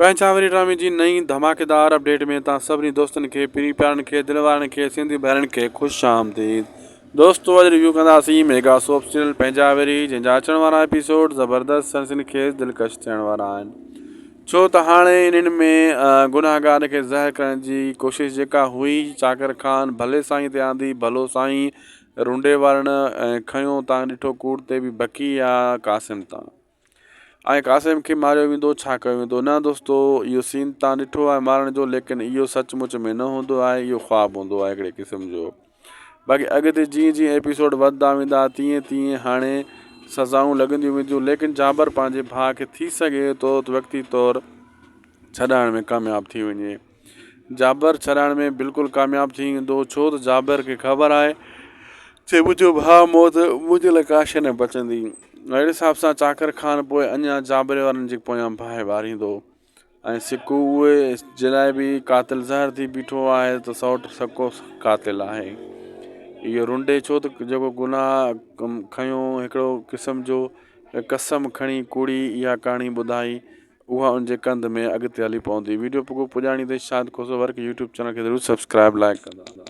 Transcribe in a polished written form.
پنهنجا وري ڊرامي جي نئين ڌماڪيدار اپڊيٽ ۾ توهان سڀني دوستن کي پرين پيارن کي دل وارن کي سنڌي ڀائرن کي خوش آمديد دوستو اڄ ريويو ڪنداسين ميگا سوپ سيريل پنهنجا وري جنهن جا اچڻ وارا ايپيسوڊ زبردست سنسني خيز دلڪش ٿيڻ وارا آهن ڇو ته هاڻي انهن ۾ گناهگار کي زهر ڪرڻ جي ڪوشش جيڪا هئي چاڪر خان ڀلي سائين تي آندي ڀلو سائين رونڊي وارن کنيو تان ڏٺو ڪوڙ تي به بڪي آ قاسم تان ۽ قاسم کي ماريو ويندو ڇا ڪيو ويندو نه دوستو اهو سين تان ڏٺو آهي مارڻ جو ليڪن اهو سچ مچ ۾ نه هوندو آهي اهو خواب هوندو آهي هڪڙي قسم جو باقي اڳتي جيئن جيئن ايپيسوڊ وڌندا ويندا تيئن تيئن هاڻي سزائون لڳنديون وينديون ليڪن جابر پنهنجي ڀاء کي ٿي سگهي ٿو ته وقتي طور ڇڏائڻ ۾ ڪامياب ٿي وڃي جابر ڇڏائڻ ۾ بلڪل ڪامياب ٿي ويندو ڇو ته جابر کي خبر آهي چي منهنجو ڀاء مئو ته منهنجي لاء ڪا شيء نه بچندي اهڙي حساب سان چاڪر خان پوء اڃا جابر وارن جي پويان باهه ٻاريندو ۽ سڪو اهي جي لاء به قاتل زهر ٿي بيٺو آهي ته سئوٽ سڪو قاتل آهي اهو رنڊي ڇو ته جيڪو گناهه کنيو هڪڙو قسم جو قسم کڻي ڪوڙي اها ڪهاڻي ٻڌائي اها ان جي ڪنڌ ۾ اڳتي هلي پوندي. ويڊيو پڳو پڄاڻي تي Shahid Khoso work YouTube channel کي ضرور سبسڪرائب لائيڪ ڪندا.